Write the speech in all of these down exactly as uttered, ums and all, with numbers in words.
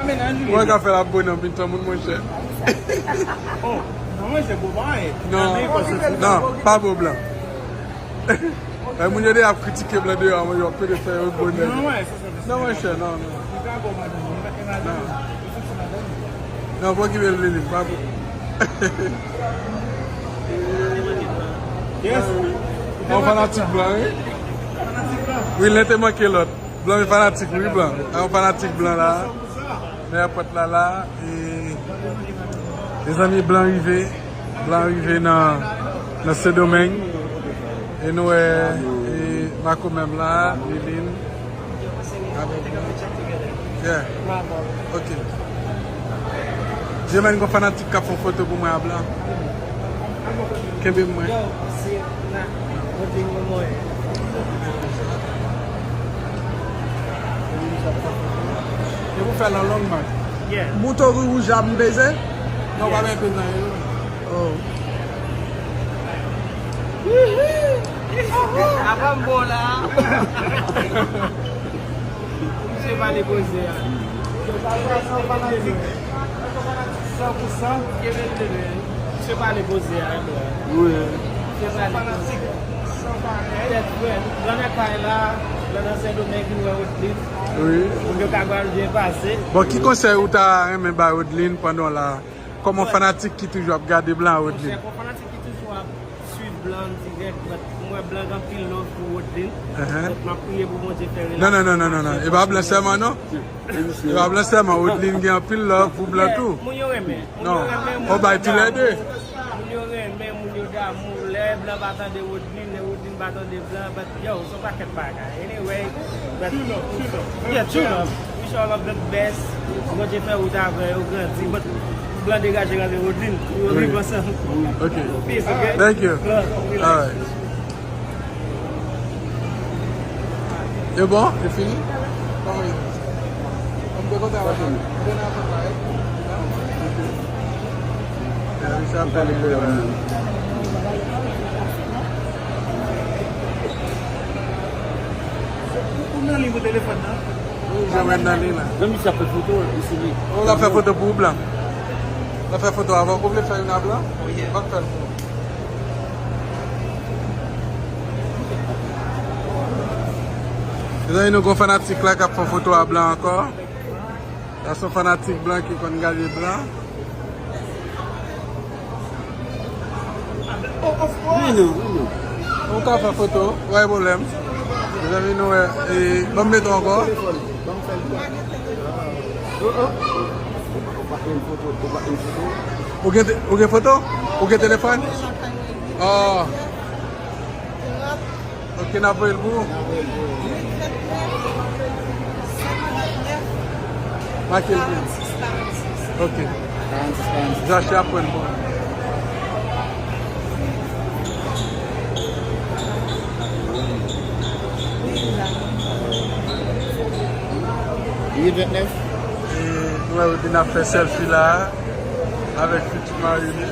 Mwen ka fè la bon nan mitan moun, monchè. Oh, non, monchè, bon bagay. Non, non, pa bon blan. Ay, moun yo deja ap kritike blan deyò, mwen yo ap pede fè yo bon nèg. Non, monchè, non, non. Non, pa okipe l, Lili, pa bon. Yes. Yon fanatik blan, wi. Wi, len te manke lòt. Blan, men fanatik, wi, blan. Yon fanatik blan la. Nan èpòt la la. E, mezanmi, blan rive. Blan rive nan, nan Sendomeng. E nou wè, e, makomè m la, Lilin. Yeah. Ok. Jemèn, gon fanatik k ap fè foto pou mwen a blan. Kenbe mwen. Yo, se la. Mwen te yon mwen. E pou fè lan long, man. Yeah. Bouton ri wouj a m peze? Non, pa men peze nan yo. Oh. Apa m bon la. Misye pale koze a. San pou san. Misye pale koze a. Wi. Misye pale koze. Tèt frèt. Nan kay la, nan Sendomeng, vin wè Rodlin. Wi. Moun yo ka pral byen pase. Bon, ki konsèy ou ta renmen bay Rodlin pandan w la? Kòm yon fanatik ki toujou ap gade blan, Rodlin. Monchè, kòm fanatik ki toujou ap swiv blan dirèk, but mwen blan gen anpil love pou Rodlin. But m ap priye pou Bondye fè relasyon. Non, non, non, non, non, non. E pa blan sèlman, non. E pa blan sèlman, Rodlin gen anpil love pou blan tou. Moun yo renmen. Non, on bay tou lè de. Moun yo renmen, moun yo damou. Lè blan pa tande Rodlin, lè Rodlin pa tande blan, but yo, se yon pakèt bagay. Anyway, but, yeah, true love. Wish all of the best. Bondye fè wout avè yo, grandi. But blan degaje rale Rodlin. Yo viv ansanm. Ok. Peace, ok? Thank you. Love. All right. E bon? E fini? Kòman ye? Mwen te kontan wè nou. Mwen te nan kontan, wi. Misye ap pale kreyòl. Ou nan liy pou telefòn nan? Wi, Jovenel nan liy la. Nan misye ap fè foto, li sou li. Ou la fè foto pou ou, blan? La fè foto avan, ou vle fè youn a blan? Wi. Ban m fè l pou ou. Mezanmi, nou gon fanatik la k ap fè foto a blan ankò. Sa se yon fanatik blan ki konn gade blan. Vini, vini. Ou ka fè foto, pa gen pwoblèm. Mezanmi, nou wè, e, ban m mete w ankò. Ou gen te-, ou gen foto? Ou gen telefòn? Oh. Ok, n ap voye l pou ou. Make l pou ou. Ok. Zache ap pran l pou ou. Li vennèf. E, nou wè Rodlin ap fè selfie la avèk fiti mari li.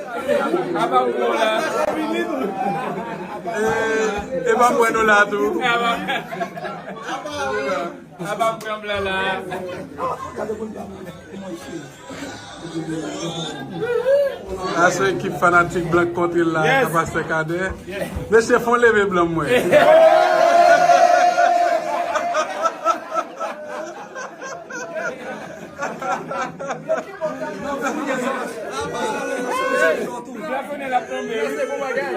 Apa ou la? E, e pa mwen nou la tou. Apa, apa pran blan la? A se ekip fanatik blan kontre la, yes, a Pastè Kadè. Yes. Mesye, fon leve blan mwen. Plafonè l ap tonbe, wi.